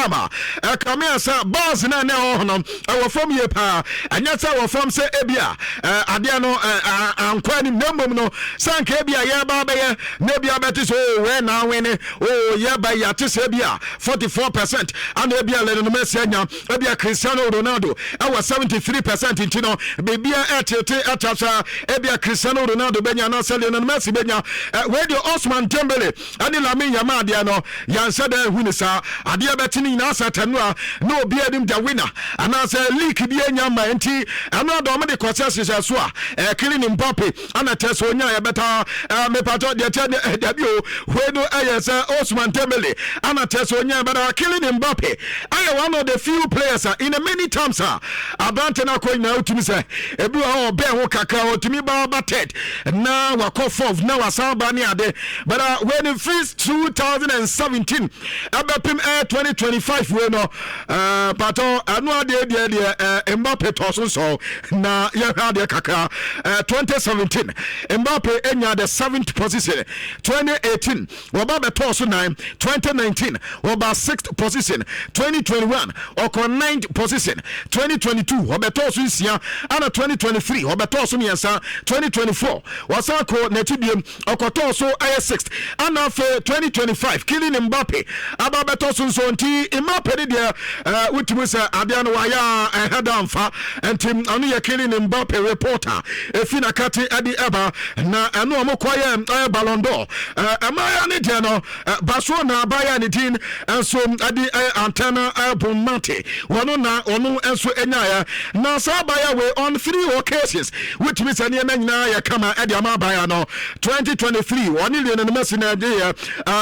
time a ɛkame a sɛ bars no a na ɛwɔ hɔ no ɛwɔ fam yie paa. Ɛnyɛ sɛ ɛwɔ fam sɛ ebi a adeɛ no ankɔ anim, na mmom no sɛ anka ebi a yɛreba abɛyɛ na ebi abɛte sɛ oo wei na awene, oo yɛba yɛate sɛ ebi a 44% ana ebi a Lionel Messi anya, ebi a Cristiano Ronaldo ɛwɔ 73% nti no biribia ɛtete ɛta sɛ ebi a Cristiano Ronaldo bɛnya anaasɛ Lionel Messi bɛnya. Wei deɛ Ousmane Dembele ɛne Lamine Yamal deɛ no yɛnsɛ dɛ ehu ne saa. Adeɛ bɛte ne nyinaa sɛ tɛno a na obi anim the winner anaasɛ league bi anya mma, nti ɛno ada ɔmo de kɔsɛ hyehyɛ so a Kylian Mbappe ana kyɛ sɛ onya yɛbɛta. Mepatɔ deɛ kyɛ ne dabi o, wei no ɛyɛ sɛ Ousmane Dembele ana kyɛ sɛ onya yɛbɛta. Kylian Mbappe ayɛ one of the few players a in the many times a aberante no akɔ nyinaa, wotumi sɛ ebi wɔ hɔ ɔbɛn ho kakra, ɔtumi ba third na wakɔ fourth na wasan ba ne ade. But when in first 2017 ɛbɛpem 2025 wei no, patɔ ɛno adeɛ deɛ Mbappe tɔ so nsɔn na yɛhwɛ adeɛ kakra. 2017 Mbappe enya the seventh position, 2018 wɔba bɛtɔɔ so 9, 2019 wɔba sixth position, 2021 ɔkɔ ninth position, 2022 ɔbɛtɔɔ so 6, ana 2023 ɔbɛtɔɔ so 3, 2024 wɔsan kɔ n'akyi biem, ɔkɔtɔɔ so ɛyɛ sixth, ana afei 2025 Kylian Mbappe aba bɛtɔ so nso. Nti Mbappe ne deɛ wotumi sɛ adeɛ no wayɛ a ɛhɛ da mfa. Nti ɔno yɛ Kylian Mbappe reporter efi nakate ɛde ɛba na ɛno ɔmo kɔyɛ ɛyɛ Ballon d'Or. Ɛmaaya ne deɛ no Barcelona abaya ne din nso ɛde ɛyɛ Aitana Bonmati, wɔno na ɔno nso ɛnyaeɛ. Na saa abaya wei, on three occasions wotumi sɛ nneɛma nyinaa yɛ kama ɛde ama abaya no. 2023 ɔne Lionel Messi na ɛde yɛ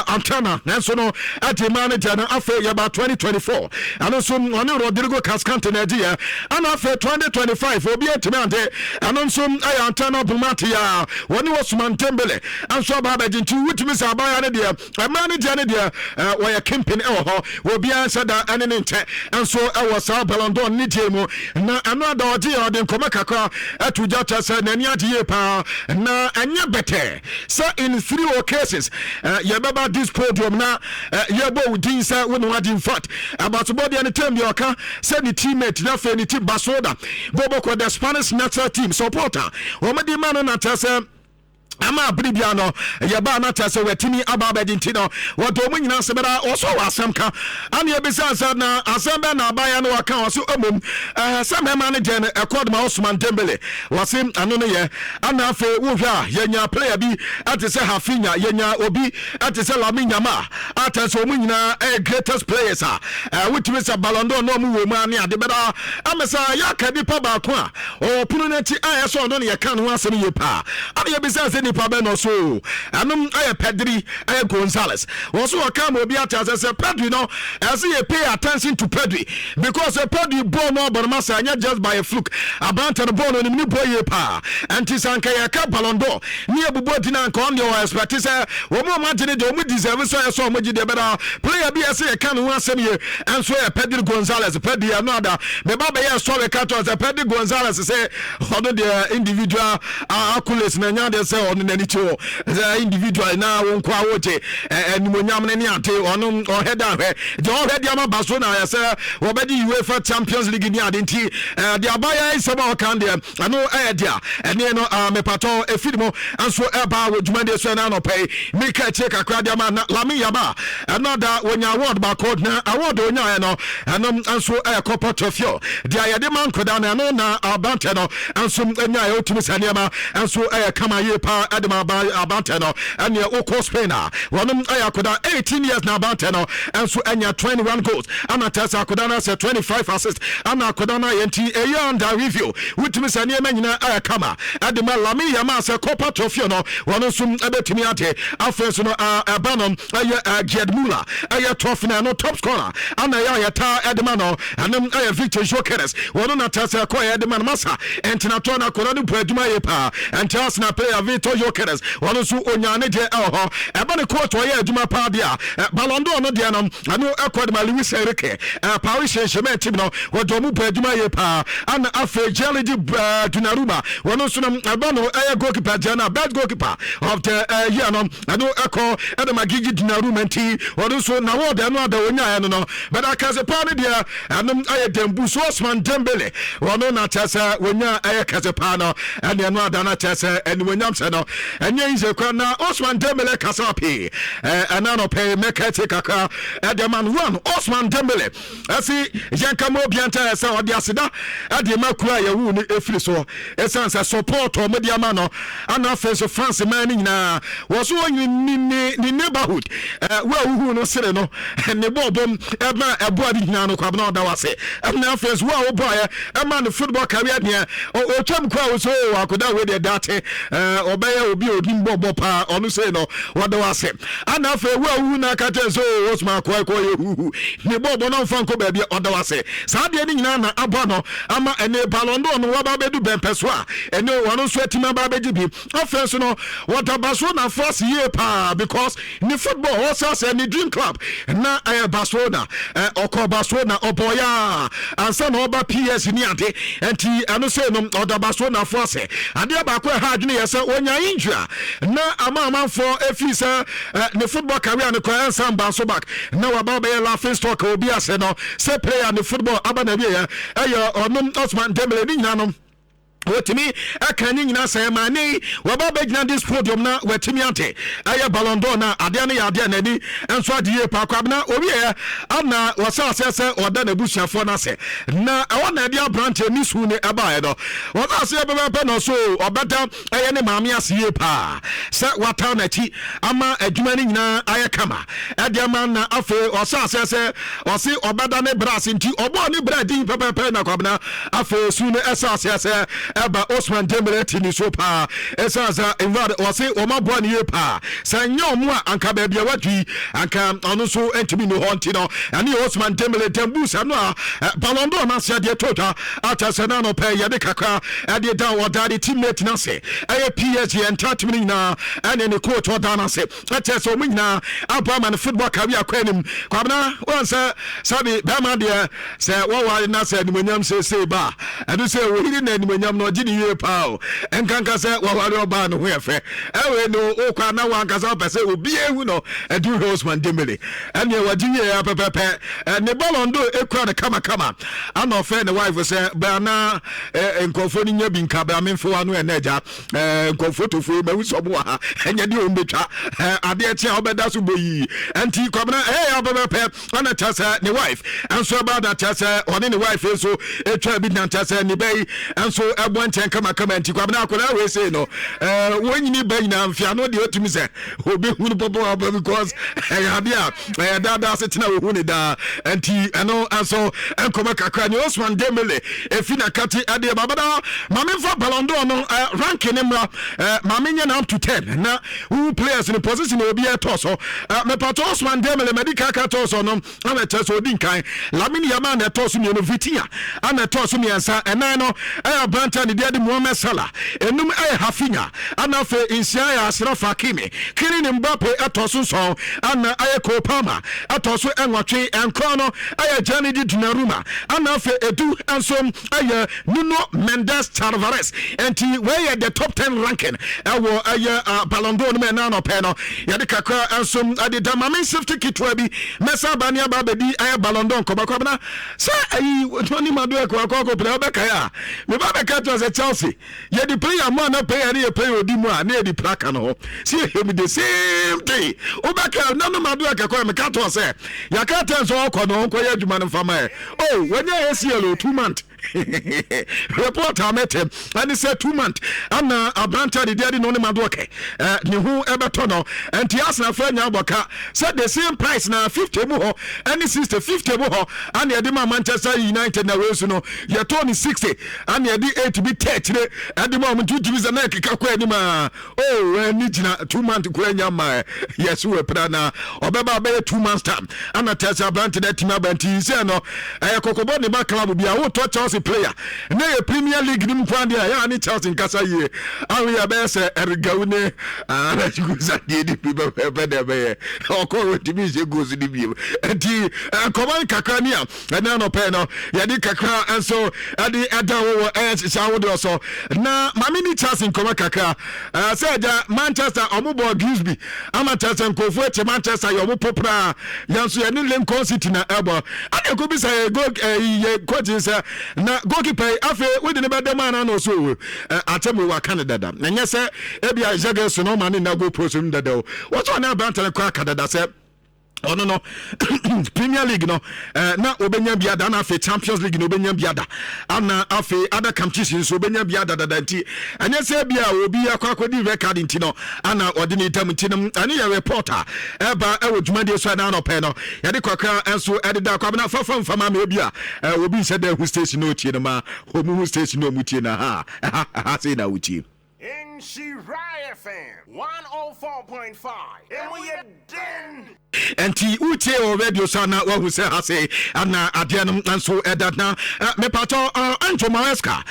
Aitana nanso no ɛde ma no deɛ no. Afei yɛba 2024, ɛno nso ɔne Rodrigo Cascante na ɛde yɛ, ɛna afei 2025 obi antumi ante, ɛno nso ɛyɛ Aitana Bonmati a wɔne Ousmane Dembele nso aba abɛgye. Nti wotumi sɛ abaya no deɛ, ɛmaa no deɛ no deɛ wɔyɛ kempin ɛwɔ hɔ, obiara nhyɛ da ɛne ne nkyɛ nso ɛwɔ saa Ballon d'Or ne die mu. Na ɛno ada ɔgye yɛ ɔde nkɔmɔ kakra ɛto gya kyɛ sɛ n'ani agye yie paa na ɛnyɛ bɛtɛ sɛ in three occasions yɛbɛba this podium na yɛbɔ wo din sɛ wo ne wagye. In fact, abasobɔdeɛ no term bi ɔka sɛ ne teammate na afei ne team Barcelona bɔbɔkɔ, the Spanish national team supporter wɔn de ma no na kyerɛ sɛ ama abere bia no yɛbaa no kyerɛ sɛ watumi aba abɛgye. Nti no wɔde ɔmu nyinaa sɛ bɛda ɔso wɔ asɛm ka ane ebisa sɛ na asɛm bɛ na abaya no waka ɔso mmom sɛ mmarima no deɛ no ɛkɔ de ma Ousmane Dembele, wɔse ɛno no yɛ. Ana afei wohwɛ a yɛnya player bi ɛte sɛ Raphinha, yɛnya obi ɛte sɛ Lamine Yamal, atɛ sɛ ɔmu nyinaa ɛyɛ greatest players a wotumi sɛ Ballon d'Or na ɔmu wɔ mu a ne ade bɛda ama sɛ yɛaka nipa baako a ɔwɔ pono no akyi a ɛsɛ ɔno ne yɛka ne ho asɛm yie paa. Ana yɛbisa sɛ nipa bɛ no so ɛnom ɛyɛ Pedri, ɛyɛ Gonzales. Wɔn so wɔka ma obi ate asɛ sɛ Pedri no, ɛsɛ yɛ pay attention to Pedri because Pedri bɔɔl no ɔbɔ no ma sɛ ɛnyɛ just by a fluke. Aberante no bɔɔl no onim ne bɔ yie paa. Ɛnti sɛ anka yɛka Ballon d'Or ne yɛbobɔ di no, anka ɔno deɛ wɔ expect sɛ wɔn a wɔn agye ne deɛ wɔn deserve sɛ ɛsɛ wɔn gye deɛ bɛda. Player bi ɛsɛ yɛka ne ho asɛm yie ɛnso yɛ Pedri Gonzales. Pedri ɛno ada meba bɛyɛ sɔre ka kyerɛ sɛ Pedri Gonzales sɛ ɔno deɛ individual accolades na ɛnya deɛ sɛ ɔno n'ani kye wɔ sɛ individual na wɔn nko a wɔgye animonyam ne ade. Ɔno ɔhɛ da hwɛ deɛ ɔhwɛ deɛ ama ba so na ayɛ sɛ wɔbɛgye UEFA Champions League ne ade. Nti deɛ abayɛ nsɛm a ɔka deɛ ɛno ɛyɛ deɛ ɛne no mepatɔ efiri mu nso ɛba wɔ dwumadie so. Ɛna anɔpɛ yi mika akyire kakra deɛ ma na Lamine Yamal ɛno da wɔnya award baako, na award onyaeɛ no ɛno nso ɛyɛ Kopa Trofeo deɛ yɛde ma nkɔda no, ɛno na abantɛ no nso nyaeɛ. Wotumi sɛ nneɛma nso ɛyɛ kama yie paa ɛde ma abantɛ no. Ɛneɛ wokɔ Spain a wɔnom ɛyɛ akɔda 18 years na abantɛ no nso ɛnya 21 goals, ana kyerɛ sɛ akɔda no sɛ 25 assist ana akɔda no ayɛ. Nti ɛyɛ under review. Wotumi sɛ nneɛma nyinaa ɛyɛ kama ɛde ma Lamine Yamal sɛ Kopa Trofeo no wɔno nso ɛbɛtumi ade. Afei nso no ɛba no ɛyɛ Gerd Muller ɛyɛ trophy no, ɛno top scorer ana ɛyɛ a yɛtaa ɛde ma no, ɛno ɛyɛ Victor Gyokeres, wɔno na kyerɛ sɛ ɛkɔ ɛde ma no masa. Ɛntinatoɔ no akɔda no bu adwuma yie paa. Ɛnti Arsenal player Victor Victor Gyokeres, wɔn nso onyaa ne deɛ ɛwɔ hɔ. Ɛba ne coach ɔyɛ adwuma paa deɛ a, Ballon d'Or no deɛ no, ɛno ɛkɔ de ma Luis Enrique. Paris Saint-Germain team no, wɔde ɔmo bɔ adwuma yie paa. Ana afei Gianluigi Donnarumma, wɔn nso no, ɛba no ɛyɛ goalkeeper deɛ no, best goalkeeper of the year no, ɛno ɛkɔ ɛde ma Gigi Donnarumma. Nti wɔn nso na wɔɔde ɛno ada wɔnyaeɛ no, bɛda kɛse paa no deɛ, ɛnom ɛyɛ Dembu so Osman Dembele, wɔno na kyerɛ sɛ wɔnya ɛyɛ kɛse paa no, ɛne ɛno ada no kyerɛ sɛ animonyam sɛ no ɛnyɛ yi kora. Na Osman Dembele kasa pii ɛna no pɛi mɛka akyi kakra ɛde ma no. One, Osman Dembele ɛsi yɛnka ma obia nkyɛn sɛ ɔde aseda ɛde ma kuro a yɛwo no ɛfiri so, ɛsiane sɛ support ɔmo de ama no, ana afei nso France man no nyinaa wɔ so wɔnyini ne neighborhood wo a wohu no sere no ne bɔɔbɔm ɛma ɛboa de nyinaa no, Kwabena, ɔda wase. Ɛna afei nso wo a wobɔeɛ ɛma ne football career deɛ ɔtwam kɔ a wo sɛ akoda wei deɛ daakye ɔbɛyɛ obi a onim bɔɔbɔ paa, ɔno sei no wɔda wase. Ana afei wo a wohu no aka kyerɛ sɛ Osman akɔɛ kɔ yɛ huhu ne bɔɔbɔ no mfa nkɔ baabi, ɔda wase. Saa deɛ no nyinaa na aboa no ama ɛne Ballon d'Or no waba abɛdu bɛmpɛ so a ɛne wɔno nso atumi aba abɛgye bi. Afei nso no, wɔda Barcelona fo ase yie paa because ne football ɔsɛ sɛ ne dream club na ɛyɛ Barcelona. Ɔkɔ Barcelona ɔbɔɔyɛ a ansa na ɔba PS ne ade, nti ɛno sɛ no ɔda Barcelona fo ase. Adeɛ baako ɛha adwene yɛ sɛ wɔnya injury a na ama amanfoɔ ɛfiri sɛ ne football career no kɔ ɛnsa mba so back na waba bɛyɛ laughing stock obi ase no sɛ player ne football aba na wieɛ ɛyɛ ɔnom Osman Dembele ne nyinaa no, wɔtumi ɛka ne nyinaa sɛ ɛma ne wɔba bɛgyina this podium na wɔatumi ate ɛyɛ Ballon d'Or na adeɛ no yɛ adeɛ n'ani nso ade yie paa. Kwabena, owieɛ ana wɔsɛ aseɛ sɛ ɔda n'abusuafoɔ no ase, na ɛwɔ na ɛde aberanteɛ ne su ne ɛbaeɛ no, wɔsɛ aseɛ pɛpɛpɛ na ɔso ɔbɛda ɛyɛ ne maame ase yie paa sɛ wata n'akyi ama adwuma no nyinaa ayɛ kama ɛde ama. Na afei ɔsɛ aseɛ sɛ ɔse ɔbɛda ne brɛ ase, nti ɔbɔɔ ne brɛ din pɛpɛpɛ. Na Kwabena, afei su no ɛsɛ aseɛ sɛ ɛba Osman Dembele ti ne so paa, ɛsiane sɛ infact ɔse wɔn aboa ne yie paa, sɛ nyɛ ɔmo a anka baabi a wadu yi anka ɔno nso ntumi ni hɔ. Nti no ɛne yɛ Osman Dembele Dembus ɛno a Ballon d'Or no aseɛ deɛ to dwa akyɛ sɛ na anɔpɛ yɛde kakra ɛde da ɔda ne teammate no ase, ɛyɛ PSG ɛnta team no nyinaa ɛne ne coach ɔda no ase, ɛkyɛ sɛ ɔmo nyinaa aboa ma ne football career kɔ anim. Kwabena, wɔn sɛ sɛbi bɛrima deɛ sɛ wɔware na sɛ animonyam seesei ba a, ɛno sɛ wɔyiri na animonyam no ɔgye ne yie paa o, nkanka sɛ wɔware ɔbaa no ho yɛ fɛ, ɛwei no wokɔ a na wankasa wopɛ sɛ obi ehu no. Ɛde wohwɛ Osman Dembele, ɛneɛ wɔgye wie ya pɛpɛpɛ, ne Ballon d'Or ekura no kamakama, ana ɔfrɛ ne wife sɛ bɛa na nkurɔfoɔ no nya bi nka bɛa memfe wa no ɛnɛ agya nkɔfoɔ tofoɔ yi mahu sɛ ɔmo wɔ ha, ɛnyɛ deɛ ɔmo bɛtwa adeɛ kye a ɔbɛda so bɔ yii. Ɛnti Kwabena, ɛyɛ yɛ pɛpɛpɛ, ɛna kyerɛ sɛ ne wife nso ɛba da kyerɛ sɛ ɔne ne wife nso ɛtwa bi na kyerɛ sɛ ne bɛ yi nso ɛbɔ nkyɛn kamakama. Nti Kwabena, akwadaa wei sei no wɔnyini ba nyinaa mfiano deɛ ɔtumi sɛ obɛhu no pɔpɔpɔ because ɛyɛ adeɛ a ɛyɛ daadaa ase tena wɔhu ne daa. Nti ɛno nso nkɔmɔ kakra ne Osman Dembele ɛfi nakate ɛdeɛ babada. Maame mfa Ballon d'Or no ranking ne mmra, maame nyɛ no up to 10 na wowu players no position a obi ɛtɔ so. Mepatɔ Osman Dembele madi kaka tɔ so no, ana kyerɛ sɛ ɔdi nkan, Lamine Yamal na ɛtɔ so mmienu, Vitinha ana ɛtɔ so mmiɛnsa, ɛnan no ɛyɛ aberante a ne deɛ de Mohamed Salah, enum ɛyɛ Raphinha, ana afei nsia ɛyɛ Achraf Hakimi, Kylian Mbappe ɛtɔ so nson, ana ɛyɛ Cole Palmer ɛtɔ so 8, 9 no ɛyɛ Gianluigi Donnarumma, ana afei 10 nso ɛyɛ Nuno Mendes Tavares. Nti wei yɛ the top 10 ranking ɛwɔ ɛyɛ Ballon d'Or no mu. Ɛna anɔpɛ no yɛde kakra nso ɛde da maame nsifti ketewa bi mɛsa aba ne aba abɛdi ɛyɛ Ballon d'Or nkɔmɔ. Kwabena, sɛ ayi Tony Madueke wakɔ akɔ player ɔbɛkae a meba bɛka kyerɛ sɛ Chelsea yɛde player mu a na player ne yɛ player odi mu a na yɛde plaka no ho si yɛhwɛ mu the same thing. Wobɛka na no Madueke kɔ meka toɔ sɛ yɛka tɛn sɛ ɔkɔ no ɔnkɔyɛ adwuma no mfama ɛ oh wɔnyɛ ACL o 2 month report a mɛtɛ ɛne sɛ 2 month ana aberante a ne deɛ de no ne Madueke ne ho ɛbɛtɔ no. Ɛnti Arsenal fɛ nya abɔka sɛ the same price na 50 mu hɔ ɛne 60 50 mu hɔ ana yɛde ma Manchester United, na wei so no yɛtɔ ne 60 ana yɛde 8 bi tɛ akyire ɛde ma ɔmo. Nti wotumi sɛ na ɛkeka kɔ anim a oh ɛni gyina 2 month kura nya ma yɛsi wɔ pira na ɔbɛba abɛyɛ 2 months time ana tɛ sɛ aberante no atumi aba. Nti sɛ no ɛyɛ kɔkɔbɔ ne ba club bi a wotɔ Chelsea. Chelsea player na yɛ Premier League no mu kwan deɛ ɛyɛ a ne Chelsea nkasa yie aho yɛ bɛyɛ sɛ ɛregawu ne anasikusa deɛ ne bi bɛpɛpɛ na ɛbɛyɛ ɔkɔ wɔntumi nhyɛ goals no bio. Nti nkɔmɔ no kakra ni a ɛnɛ anɔpɛ no yɛde kakra nso ɛde ɛda wɔ wɔ ɛyɛ nhyehyɛ ahodoɔ so. Na maame ni Chelsea nkɔmɔ kakra sɛ ɛgya Manchester ɔmo bɔ Grimsby ama kyerɛ sɛ nkurɔfoɔ akyi Manchester yɛ ɔmo po praa. Yɛn nso yɛne Lincoln City na ɛbɔ. Ɛna ɛkɔ bisa yɛ goal ɛyi yɛ coach sɛ na goalkeeper yi afei wode ne bɛdɛm ana na ɔso akyɛm wei waka ne dada. Na nyɛ sɛ ebi a Jurgensen ɔma ne nna goal post mu dada o. Wɔsɛ ɔne aberante no kɔ aka dada sɛ ɔno no Premier League no na obenya bi ada, na afei Champions League na obenya bi ada, ana afei other competition nso obenya bi ada dada. Nti ɛnyɛ sɛ bi a obi akɔ akɔdi record nti no ana ɔde ne dam. Nti no ɛne yɛ report a ɛba ɛwɔ dwumadie so. Ɛna anɔpɛ no yɛde kɔkra nso ɛde da kwabena fafa mfama ma ebi a obi nhyɛ da hu station na otie no ma ɔmu hu station na ɔmu tie na ha ɛha ɛha sei na wotie. Nhyira FM 104.5. Emu yɛ den. Nti wotie wɔ radio so ana wahu sɛ ha se ana adeɛ no nso ɛda. Na mepatɔ Enzo Maresca,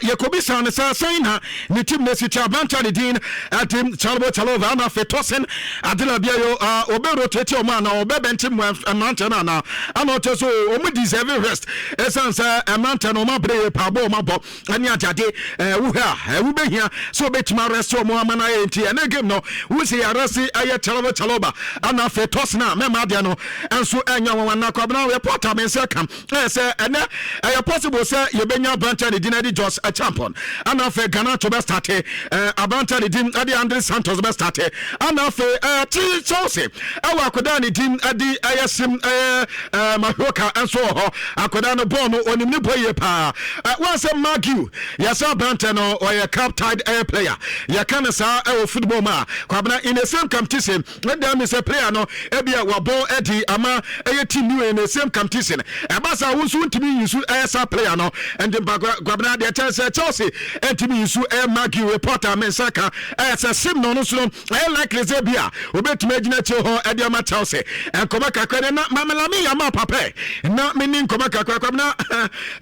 yɛkɔbisa no sɛ sɛn na ne team no si kyɛ aberante ne din ɛde Chalobah Chalova ana afei Tosin Adarabioyo, ɔbɛ rotate ɔmo ana ɔbɛ bɛnkye mmeranteɛ no ana ana ɔkyɛ so ɔmo deserve rest, ɛsiane sɛ mmeranteɛ no ɔmo abere yɛ paa bɔ ɔmo abɔ ɛne agyade wohwɛ a wobɛhia sɛ wobɛtumi arest ɔmo ama no ayɛ. Nti ɛne game no wosi yɛarest ɛyɛ Chalobah Chalobah ana afei Tosin a mɛma adeɛ no ɛnso ɛnyɛ wɔn na kwabena reporter me nsa ka ɛyɛ sɛ ɛnɛ ɛyɛ possible sɛ yɛbɛnya aberante ne din ɛde Josh Acheampong ana afei Garnacho bɛstart, aberante ne din ɛde Andre Santos bɛstart, ana afei ti Chelsea ɛwɔ akwadaa ne din ɛde ɛyɛ sim ɛyɛ Mahioka nso wɔ hɔ. Akwadaa no bɔɔl no onim ne bɔ yie paa. Wɔn sɛ Magiu yɛsɛ aberante no ɔyɛ cup tied air player, yɛka no saa ɛwɔ football mu a kwabena in the same competition ɛda mi sɛ player no ebi a wabɔ ɛdi ama ɛyɛ team new in the same competition ɛba saa wɔn nso ntumi yi so ɛyɛ saa player no. Nti mpa kwabena deɛ kyɛn sɛ Chelsea ɛntumi yi so ɛyɛ Magiu. Reporter mi nsa ka ɛyɛ sɛ sim no nso no ɛyɛ likely sɛ bi a obetumi agyina akyire hɔ ɛde ama Chelsea. Nkɔmɔ kakra ne na maame Lamine Yamal papa na me ni nkɔmɔ kakra. Kwabena,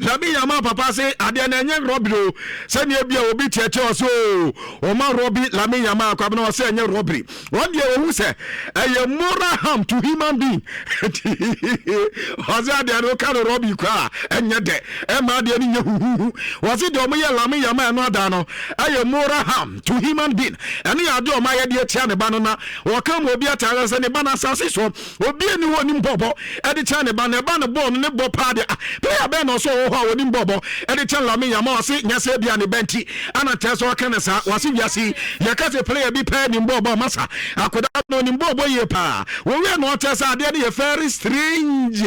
Lamine Yamal papa se adeɛ na ɛnyɛ robbery o, sɛnea bi a obi kyerɛkyerɛ ɔsɛ o ɔma robbery. Lamine Yamal, kwabena, ɔsɛ ɛnyɛ robbery. Wɔn deɛ wɔhu sɛ ɛyɛ moral harm to human being. Ɔsɛ adeɛ no ka no robbery koraa ɛnyɛ dɛ ɛma adeɛ no nyɛ huhuhu. Wɔsi deɛ ɔmo yɛ Lamine Yamal ɛno ada no ɛyɛ moral harm to human being. Ɛno yɛ adeɛ ɔmo ayɛ deɛ tia ne ba no na wɔka ma obi ata sɛ ne ba no asase so obi ani hɔ onim bɔbɔ ɛde kyɛn ne ba na ɛba ne bɔɔl no ne bɔ paa deɛ, ah, player bɛn na ɔsɔ wɔ hɔ a onim bɔbɔ ɛde kyɛn Lamine Yamal? Ɔse nyɛ sɛ ebia ne bɛnti ana kyerɛ sɛ ɔka ne saa. Wɔse wiase yi yɛka sɛ player bi pɛɛ nim bɔɔbɔ masa akwadaa no onim bɔɔbɔ yie paa. Wɔwie na ɔkyerɛ sɛ adeɛ no yɛ very strange,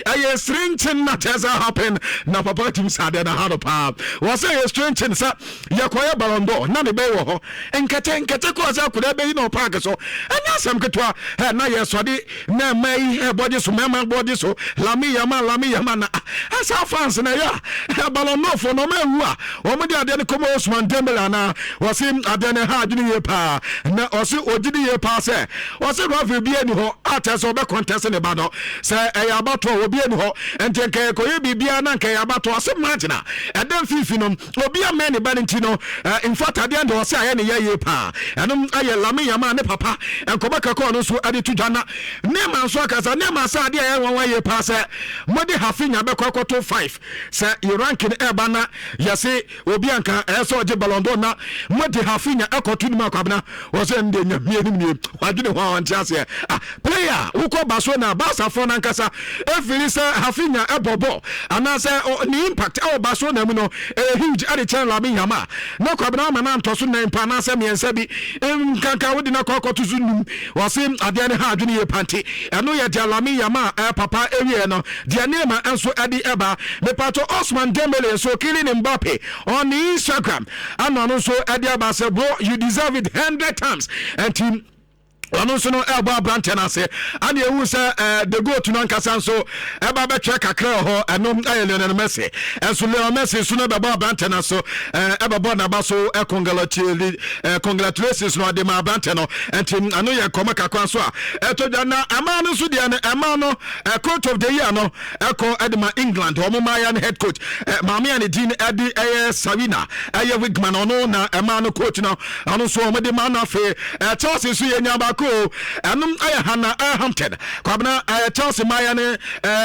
ɛyɛ strange na kyerɛ sɛ happen na papa tim sɛ adeɛ no ha no paa. Wɔsɛ ɛyɛ strange sɛ yɛkɔyɛ Ballon d'Or na ne bɛyɛ wɔ hɔ nkɛtɛ nkɛtɛ kɔ sɛ akwadaa bɛyi na ɔpark so ɛnyɛ asɛm ketewa ɛ na yɛsɔde na ɛma yi ɛbɔgye so mɛma bɔgye so Lamine Yamal, Lamine Yamal na ɛsa fans na ɛyɛ a Ballon d'Or fo na ɔmo ewu a wɔn de adeɛ no kɔmɔ Ousmane Dembele anaa. Wɔsi adeɛ no ha adwene yie paa na ɔsi ogyi di yie paa sɛ ɔsi referee bi ani hɔ a kyerɛ sɛ ɔbɛ contest ne ba no sɛ ɛyɛ abatoɔ obi ani hɔ. Nti nka ɛkɔyɛ biribiara na nka ɛyɛ abatoɔ ɔsi margin a ɛdɛm fifi no obi amɛn ne ba no. Nti no in fact adeɛ no ɔsɛ ayɛ ne yɛ yie paa. Ɛno ayɛ Lamine Yamal ne papa nkɔmɔ kakra ɔno nso ɛde to dwa. Na Neymar nso akasa. Neymar sɛ adeɛ a ɛyɛ nwanwa yie paa sɛ mode Raphinha bɛkɔ akɔto five sɛ yɛ ranking ɛɛba na yɛse obi anka ɛyɛ sɛ ɔgye Ballon d'Or na mode Raphinha ɛkɔto ne mu akwabena. Wɔsɛ ɛno deɛ nyamie nim nie wadwene ho a ɔnte aseɛ. Ah, player wokɔ Barcelona, Barcafoɔ no ankasa ɛfiri sɛ Raphinha ɛbɔ bɔ anaasɛ ne impact ɛwɔ Barcelona mu no ɛyɛ huge ɛde kyɛn Lamine Yamal na kwabena ama no antɔ so nan pa anaasɛ mmiɛnsa bi nkanka wode no akɔ akɔto so num. Wɔse adeɛ no ha adwene yie pante. Ɛno yɛ deɛ Lamine Yamal papa ɛwieɛ no deɛ Neymar nso ɛde ɛba. Mepatɔ Ousmane Dembele nso Kylian Mbappe on Instagram ana ɔno nso ɛde aba sɛ bro, you deserve it 100 times. Ɛnti Ɔno nso no ɛbɔ aberanteɛ no ase ane ɛhu sɛ the goat no ankasa nso ɛba bɛtwerɛ kakra wɔ hɔ. Ɛno ɛyɛ Lionel Messi. Ɛnso Lionel Messi nso no ɛbɛbɔ aberanteɛ no so, ɛbɛbɔ n'aba so, congratulations no ɔde ma aberanteɛ no. Nti ɛno yɛ nkɔmmɔ kakra nso a ɛtɔ dwa. Na ɛmaa no nso deɛ no, ɛmaa no coach of the year no ɛkɔ ɛde ma England wɔn mmaayɛ no head coach, maame a ne din ɛde ɛyɛ Sarina ɛyɛ Wiegman. Ɔno na ɛmaa no coach no, ɔno nso wɔn de ma no. Afei Chelsea nso yɛ nya baako o, ɛnom ɛyɛ Hannah Hampton, Kwabena, ɛyɛ Chelsea mmaayɛ ne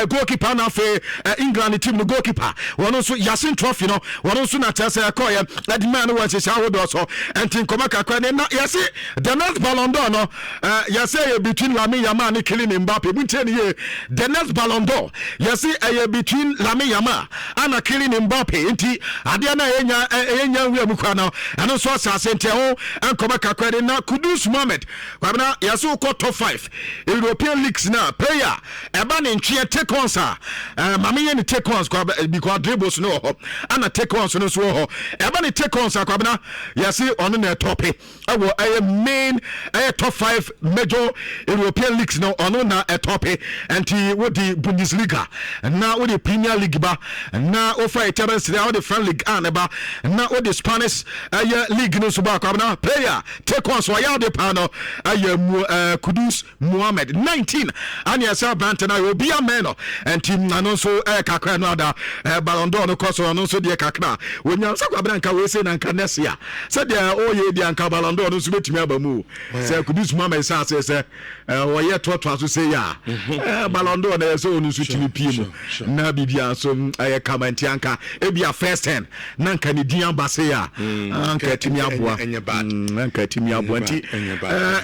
goalkeeper. Na afei England team no goalkeeper, wɔn nso Yashin Trophy no, wɔn nso na kyerɛ sɛ ɛkɔɔyɛ ɛde maa no wɔ nhyehyɛ ahodoɔ so. Ɛnti nkɔmɔ kakra ne na yɛsi the next Ballon d'Or no, yɛsɛ ɛyɛ between Lamine Yamal ne Kylian Mbappe. Mu ntie ne yie, the next Ballon d'Or, yɛsi ɛyɛ between Lamine Yamal ana Kylian Mbappe. Nti adeɛ no a ɛyɛ nya nwura mu kora no, ɛno nso asase. Nti ɛho nkɔmɔ kakra ne na Kudus Mohammed, Kwabena, yɛsɛ wokɔ top five European leagues na player ɛba ne ntweɛ take ons a, maame yɛ ne take ons because dribbles no wɔ hɔ ana take ons no nso wɔ hɔ. Ɛba ne take ons a, Kwabena, yɛse ɔno na ɛtɔpe ɛwɔ ɛyɛ main ɛyɛ top five major European leagues no, ɔno na ɛtɔpe. Nti wode Bundesliga na wode Premier League ba na wofa Italian Serie A, wode French League a ne ba na wode Spanish ɛyɛ league no nso ba, Kwabena, player take ons ɔyɛ ade paa no ɛyɛ mu Kudus Muhammed 19 ane ɛsɛ aberante no ayɛ obi amɛn no. Nti ɛno nso ɛyɛ kakra no ada Ballon d'Or no kɔ so. Ɔno nso deɛ kakra wɔnya sɛ, Kwabena, nka wei sei na nka nɛse a sɛdeɛ ɔyɛ di anka Ballon d'Or no nso bɛtumi aba mu sɛ Kudus Muhammed sɛ ase sɛ ɔyɛ toatoa so sɛ yɛ a Ballon d'Or no ɛyɛ sɛ ɔno nso tumi pie mu na biribia nso ɛyɛ kama. Nti anka ebia first ten na nka ne din aba se a, anka atumi aboa, anka atumi aboa. Nti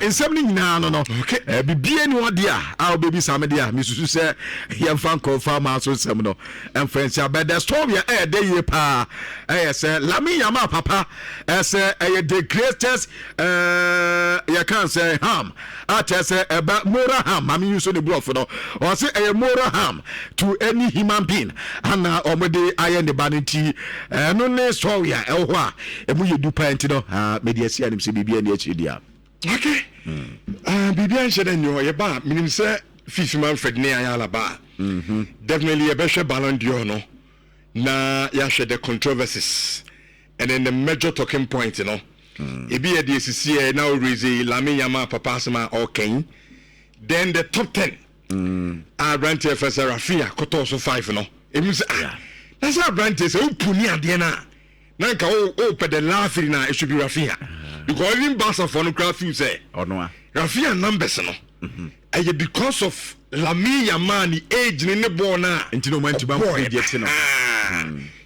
nsɛm no nyinaa no, bibie ni ɔde a wobɛbisa me deɛ a, mesusu sɛ yɛmfa nkɔmfa ma so nsɛm no ɛmfa nsia. But the story a ɛyɛ dɛ yie paa ɛyɛ sɛ Lamine Yamal papa ɛsɛ ɛyɛ the greatest yɛka sɛ harm a kyerɛ sɛ ɛba moral harm. Maame yi nso ne borɔfo no, ɔse ɛyɛ moral harm to any human being ana ɔmode ayɛ ne ba no. Nti ɛno ne story a ɛwɔ hɔ a ɛmu yɛ du paa. Nti no mede asi anim sɛ biribi ani akyiri deɛ. Okay, biribi anhyɛ dɛ nni hɔ. Yɛba a, menim sɛ Fifi Manfred ne Ayala ba a, definitely yɛbɛhwɛ Ballon d'Or no na yɛahwɛ the controversies and then the major talking point no. Ebi yɛ deɛ sisi yɛ na ɔreze Lamine Yamal papa asɛm a ɔkɛn, then the top 10 a aberanteɛ fɛ sɛ Raphinha kɔtɔɔ so five no. Ebi sɛ, ah, na sɛ aberanteɛ sɛ wopu ne adeɛ no a, na nka wopɛ the last three na it should be Raphinha, because even Barca fɔ no koraa feel sɛ ɔno a Raphinha numbers no ɛyɛ because of Lamine Yamal ne age ne bɔɔl no a nti na ɔma ntumi ɔbɔɔ amfo deɛ te no.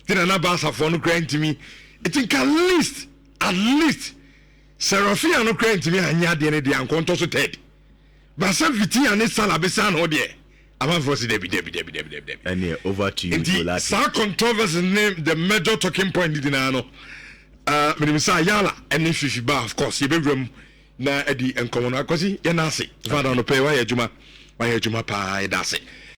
Nti na Barca fɔ no koraa ntumi. Nti nka at least sɛ Raphinha no koraa ntumi anyɛ adeɛ no deɛ, ankɔntɔ so third, but sɛ Vitinha ne Salah bɛsa no deɛ, amanfoɔ sɛ dabi, dabi, dabi, dabi, dabi, dabi. Ɛneɛ over to you. Nti Dolati. Saa controversy ne the major talking point nyinaa no, menim sɛ Ayala ne Fifi ba, of course yɛbɛwura mu na adi nkɔmmɔ no. Akwasi, yɛna ase fada no pɛ, wayɛ adwuma, wayɛ adwuma paa, yɛda ase.